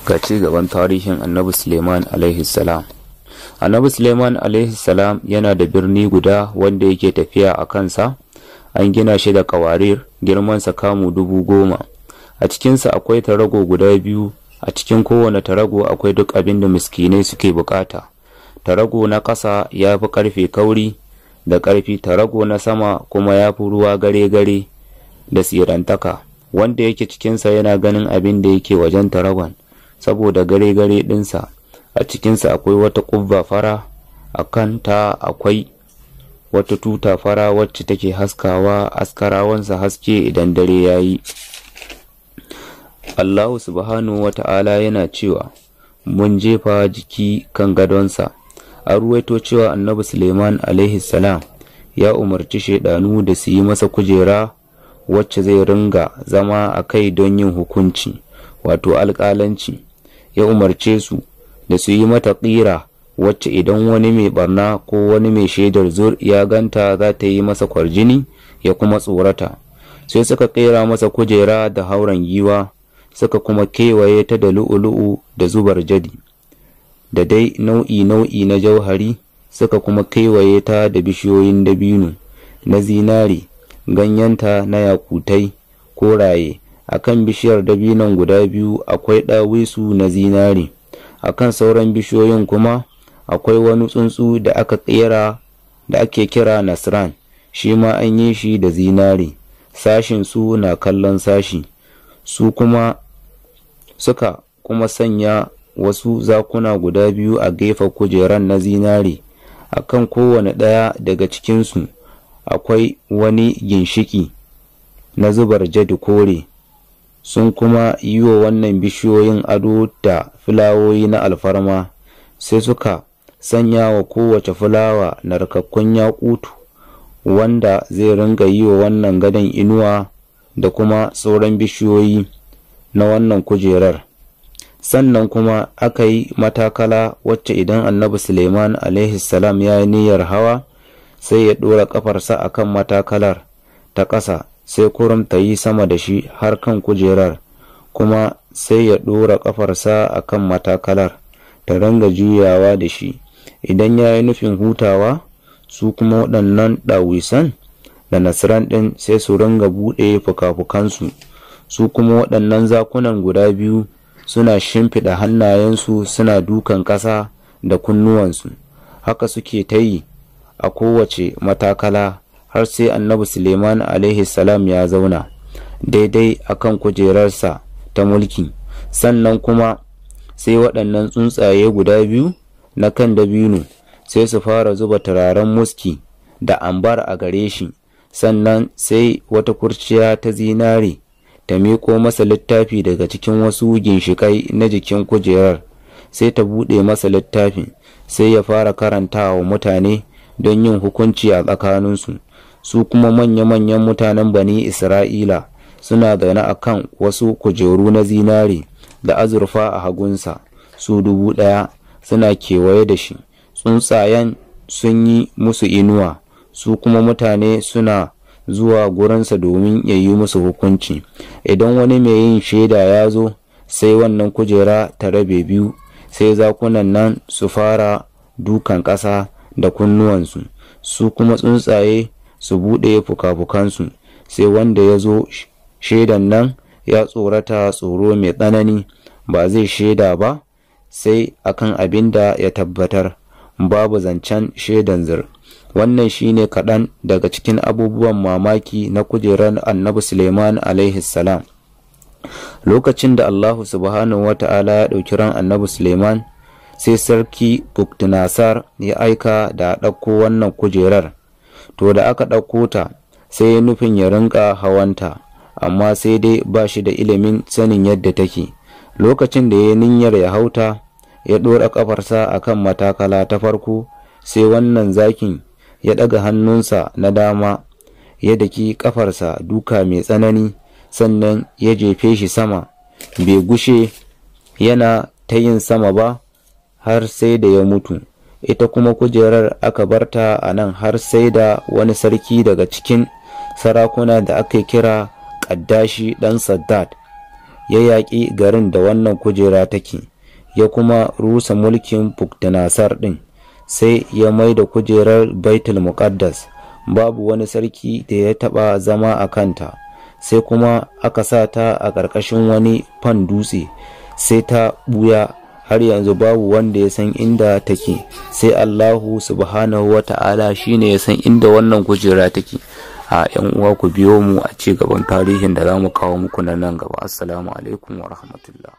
Ga ci gaban tarihin Annabi Suleiman alaihi salam. Annabi Suleiman alaihi salam yana da birni guda wanda yake tafiya a kansa. An gina shi da kawarir, girmansa kamu 10,000. A cikinsa akwai tarago guda biyu, a cikin kowane tarago akwai duk abin da miskinai suke bukata. Tarago na ƙasa ya fi ƙarfe kauri da ƙarfi, tarago na sama kuma ya fi ruwa gare-gare da sirantaka. Wanda yake cikinsa yana ganin abin da yake wajen taragon saboda gare-gare ɗinsa. A cikinsa akwai wata ƙubba fara, a kanta akwai wata tuta fara wacce take haskawa askarawansa haske idan dare ya yi. Allahu subhanahu wa ta'ala yana cewa, mun jefa jiki kan gadonsa. A ruwaito cewa Annabi Suleiman alaihi salam ya umarci shaidanu da su yi masa kujera wacce zai ringa zama a kai don yin hukunci, wato alƙalanci. Ya umarce su da su yi mata ƙira wacce idan wani mai barna ko wani mai shaidar zur ya ganta za ta yi masa kwarjini ya kuma tsorata. Sai suka ƙera masa kujera da hauren giwa, suka kuma kewaye ta da lu'ulu'u da zubar jadi da dai nau'i-nau'i na jauhari, suka kuma kewaye ta da bishiyoyin dabino na zinari, ganyenta na yakutai koraye. A kan bishiyar dabinon guda biyu akwai ɗawisu na zinari, a kan sauran bishiyoyin kuma akwai wani tsuntsu da aka ƙera da ake kira Nasran, shi ma an yi shi da zinari, sashin su na kallon sashi. Su kuma suka kuma sanya wasu zakuna guda biyu a gefen kujeran na zinari. A kan kowane ɗaya daga cikinsu akwai wani ginshiƙi na zubar jadi kore. Sun kuma yi wa wannan bishiyoyin ado da fulawoyi na alfarma, sai suka sanya wa kowace fulawa narkakkun yakutu wanda zai ringa yi wa wannan gadon inuwa da kuma sauran bishiyoyi na wannan kujerar. Sannan kuma aka yi matakala wacce idan Annabi Suleiman alaihi salam ya yi niyyar hawa, sai ya ɗora ƙafarsa a kan matakalar ta ƙasa, sai kurum ta yi sama da shi har kan kujerar, kuma sai ya ɗora ƙafarsa a kan matakalar ta ringa juyawa da shi. Idan ya yi nufin hutawa, su kuma waɗannan ɗawisan da Nasran ɗin sai su ringa buɗe fuka-fukansu. Su kuma waɗannan zakunan guda biyu suna shimfiɗa hannayensu suna dukan ƙasa da kunnuwansu. Haka suke ta yi a kowace matakala har sai Annabi Suleiman alaihi salam ya zauna daidai a kan kujerarsa ta mulki. Sannan kuma sai waɗannan tsuntsaye guda biyu na kan dabino sai su fara zuba turaren muski da ambar a gare shi. Sannan sai wata kurciya ta zinare ta miƙo masa littafi daga cikin wasu ginshiƙai na jikin kujerar, sai ta buɗe masa littafin, sai ya fara karanta wa mutane don yin hukunci a tsakaninsu. Su kuma manya-manyan mutanen Bani Isra'ila suna zaune a kan wasu kujeru na zinare da azurfa a hagunsa, su 1,000 suna kewaye da shi. Tsuntsayen sun yi musu inuwa, su kuma mutane suna zuwa gurinsa domin ya yi musu hukunci. Idan wani mai yin shaida ya zo, sai wannan kujera ta rabe biyu, sai zakunan nan su fara dukan ƙasa da kunnuwansu, su kuma tsuntsaye su buɗe fuka-fukansu, sai wanda ya zo shaidan nan ya tsorata tsoro mai tsanani, ba zai shaida ba sai akan abin da ya tabbatar, babu zancen shaidan zur. Wannan shine kaɗan daga cikin abubuwan mamaki na kujerar Annabi Suleiman alaihi salam. Lokacin da Allahu subhanahu wa ta'ala ya ɗauki ran Annabi Suleiman, sai sarki Buktunasar ya aika da a ɗauko wannan kujerar. To da aka ɗauko ta, sai ya nufin ya rinƙa hawanta, amma sai dai ba shi da ilimin sanin yadda take. Lokacin da ya niyyar ya hauta, ya ɗora ƙafarsa a kan matakala ta farko, sai wannan zakin ya ɗaga hannunsa na dama ya daki ƙafarsa duka mai tsanani, sannan ya jefe shi sama. Bai gushe yana ta yin sama ba har sai da ya mutu. Ita kuma kujerar aka barta a nan har sai da wani sarki daga cikin sarakuna da aka kira Ƙaddashi ɗan Saddad Ya yaƙi garin da wannan kujera take, ya kuma rusa mulkin Buktanasar ɗin, sai ya mai da kujerar Baitul Muqaddas. Babu wani sarki da ya taɓa zama a kanta, sai kuma aka sa ta a ƙarƙashin wani fan dutse, sai ta ɓuya har yanzu babu wanda ya san inda take, sai Allahu subhanahu wa ta'ala shine ya san inda wannan kujera take. A yan uwa, ku biyo mu a ci gaban tarihin da za mu kawo muku na nan gaba. Assalamu alaikum wa rahmatullah.